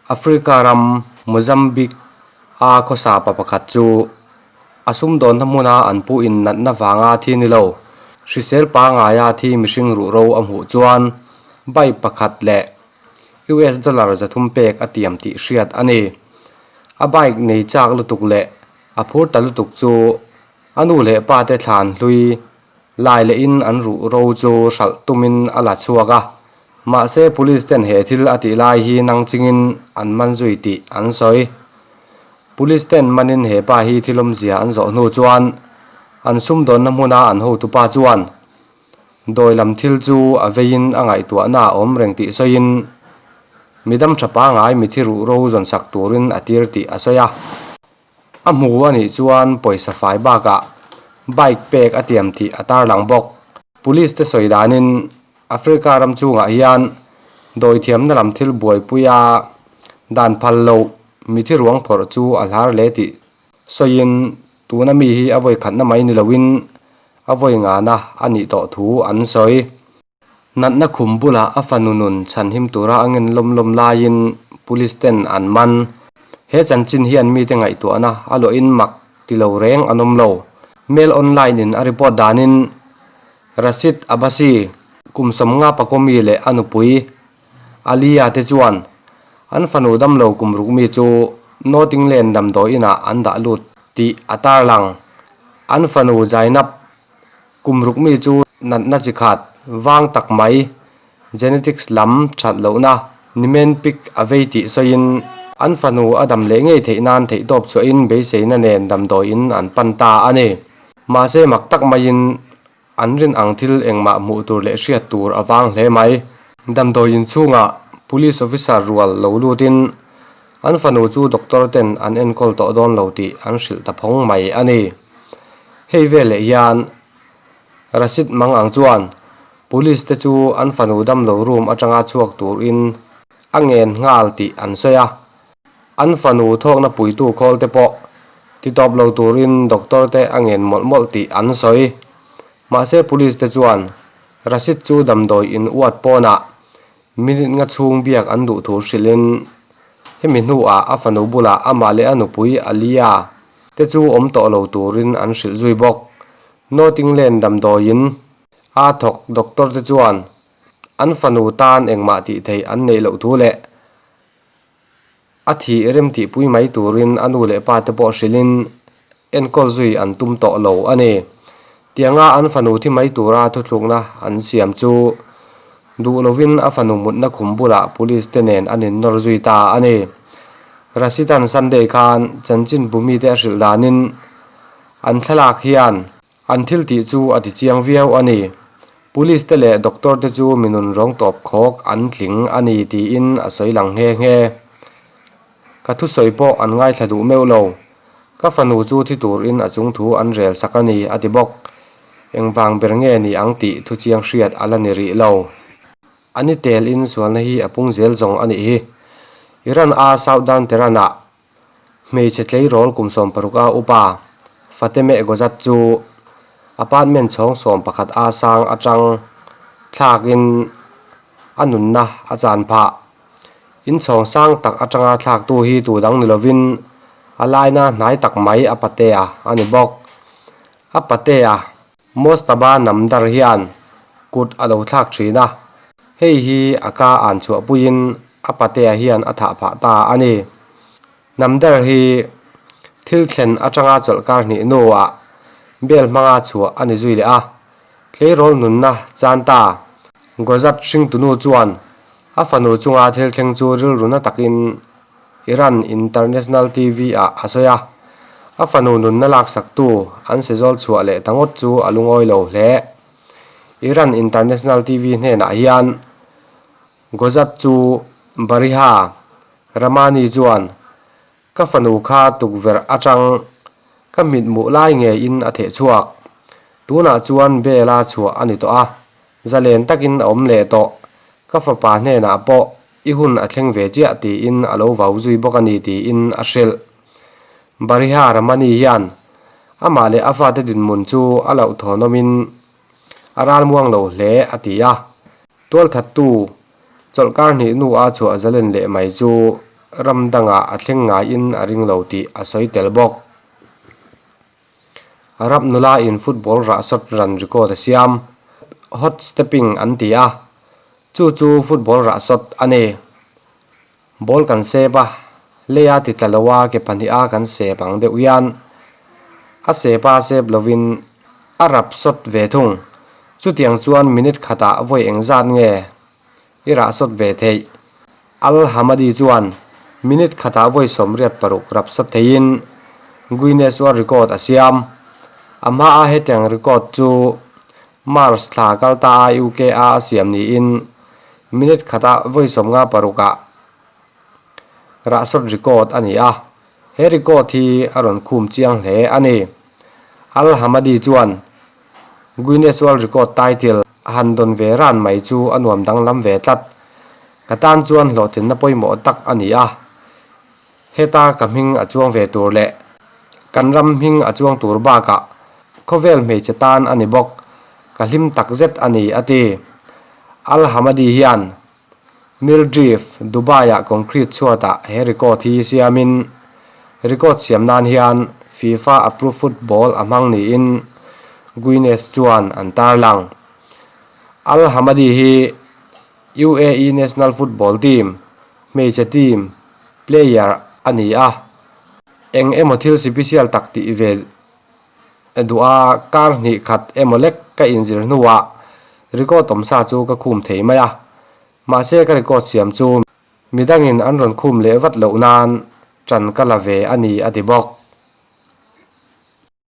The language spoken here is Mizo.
Africa ram Mozambique a khawsa pa pakhat chu a sumdawnna hmuna an pu in natna vanga thi ni lo, hrisel pangaia thi mihring ruhro a hmuh chuan bike pakhat leh US dollar 300 pek a tiam tih hriat a ni. A bike nei chak lutuk leh a phur ta lutuk chu a nu leh pa te thlan hlui lai lehin an ruhro chu hralh tumin a la chhuak a. Mahse police ten he thil a tih lai hi nang chingin an man zui tih an sawi. Police ten manin he pa hi thil awmzia an zawh hnu chuan an sumdawnna hmuna an hotupa chuan dawi lam thil chu a veiin a ngaihtuahna a awm reng tih sawiin midam tha pangai mithi ruhro zawn sak turin a tir tih a sawi a. A hmu a nih chuan pawisa fai bakah bike pek a tiam tih a tarlang bawk. Police te sawi danin Africa ram chungah hian dawi thiamna lam thil buaipuia dan phal loh mithi ruang phawrh chu a hlar hle tih sawiin tuna mi hi a vawi khatna mai ni loin a vawi ngana a nih tawh thu an sawi. Natna khum bulah a fanu nun chhanhim tura a ngen lawm lawm laiin police ten an man. He chanchin hian mite ngaihtuahna a luahin mak ti lo reng an awm lo. Mail Online in a report danin Rashid Abbasi, kum 50 pakomi leh a nupui Aliya te chuan an fanu damlo kum ruk mi chu Nottingham damdawi inah an dah lut tih a tarlang. An fanu Zainab Kum ruk mi chu natna chi khat vang tak mai, genetics lam that lohna, Niemann-Pick a vei tih sawiin an fanu a dam leh ngei theih nan theihtawp chhuahin beiseina nen damdawiin an pan ta a ni. Mahse mak tak maiin an rin ang thil engmah hmuh tur leh hriat tur a vang hle mai. Damdawiin chhungah Police officer rual lo lutin an fanu chu doctor ten an enkawl tawh dawn lo tih an hrilh ta phawng mai a ni. Hei veleh hian Rashid Mangang chuan Police te chu an fanu damlo room atanga chhuak turin a ngen nghal tih an sawi a. An fanu thawkna puitu khawl te pawh titawp lo turin doctor te a ngen mawlh mawlh tih an sawi. Mahse Police te chuan Rashid chu damdawi in uat pawnah minute nga chhung biak an duh thu hrilhin hemi hnuah a fanu bulah amah leh a nupui Alia te chu awm tawh lo turin an hrilh zui bawk. North England damdawiin a thawk doctor te chuan an fanu tan engmah tih theih an neih loh thu leh a thih rem tihpui mai turin a nu leh pa te pawh hrilhin enkawl zui an tum tawh lo a ni. Tianga an fanu thi mai tura thuthlukna an siam chu duh lovin a fanu mutna khum bulah police te nen an innawr zui ta a ni. Rasidan Sunday khan chanchin bumi te a hrilh danin an thlalak hian an thil tih chu a ti chiang viau a ni. Police te leh doctor te chu mi nun rawng tawp khawk an tling a ni tiin a sawi lang nghe nghe. Ka thusawi pawh an ngaithla duh meuh lo. Ka fanu chu thi turin a chung thu an rel sak a ni, a ti bawk. Engvang ber nge ni ang tih thu chiang hriat a la ni rih lo. A ni telin sualna hi a pung zel zawng a nih hi. Iran a Southern Tehran ah hmeichhe tleirawl kum 16 a upa Fatemeh Gozat chu apartment chhawng 11 a sang atang thlakin a nunna a chan phah. Inchhawng sang tak atanga thlaktu hi tu dang ni lovin a laina hnai tak mai a patea a ni bawk. A patea Mostaba Namdar hian kut a lo thlak thin a, hei hi a ka an chhuahpuiin a patea hian a thah phah ta a ni. Namdar hi thil thlen atanga chawlhkar hnih hnuah bel hmanga chhuah a ni zui leh a, tleirawl nunna chan ta. Gozat hringtunu chuan a fanu chunga thil thleng chu rilru na takin Iran International TV ah a sawi a, a fanu nunna laksaktu an sezawl chhuah leh ta ngawt chu a lungawi lo hle. Iran International TV hnenah hian Gozat chu Bariha Ramani chuan ka fanu kha tukverh atang ka mithmuh lai ngeiin a theh chhuak. Tunah chuan bela chhuah a ni tawh a, zalen takin a awm leh tawh. Ka fapa hnenah pawh i hun a thleng ve chiah tiin a lo vau zui bawk a ni tiin a hrilh. Bariha Ramani hian amah leh a fate dinhmun chu a hlauhthawnawmin a ralmuang lo hle a ti a. Tualthattu chawlhkar hnih hnu a chhuah zalen leh mai chu. ram dangah a thleng ngaiin a ring lo tih a sawi tel bawk. Arab nula in football rah sawt ran record a siam. Hot stepping an ti a, chu chu football rah sawt a ni. Ball kan sep a, leia ti tla lo a ke pahniha kan sep ang deuh hian a sep a sep lovin a rap sawt ve thung. Chutiang chuan minute khatah vawi engzat nge i rah sawt ve theih? Al Hamadi chuan minute khatah vawi 86 rap sawt theiin Guinness World Record a siam. A hmaa hetiang record chu March thla kalta a UK a a siam niin minute khata vawi 56 ah rah sawt record a ni a, he record hi a rawn khum chiang hle a ni. Al Hamadi chuan Guinness World Record title a han dawn ve ran mai chu a nuam danglam ve tlat. Ka tan chuan hlawhtlinna pawimawh tak a ni a, heta ka hming a chuang ve tur leh kan ram hming a chuang tur bakah khawvel hmeichhe tan a ni bawk, ka hlim takzet a ni, a ti. Al Hamadi hian Mildrive, Dubai-ah concrete chhuatah he record hi siamin record siam nan hian FIFA approved football a hmang niin Guinness chuan an tarlang. Al Hamadi hi UAE national football team hmeichhe team player a ni a, eng emaw thil sipisial tak tih ve duh a, kar hnih khat emaw lek ka inzir hnuah record awmsa chu ka khum thei mai a, mahse ka record siam chu midangin an rawn khum leh vat loh nan ṭan ka la ve a ni a ti bawk.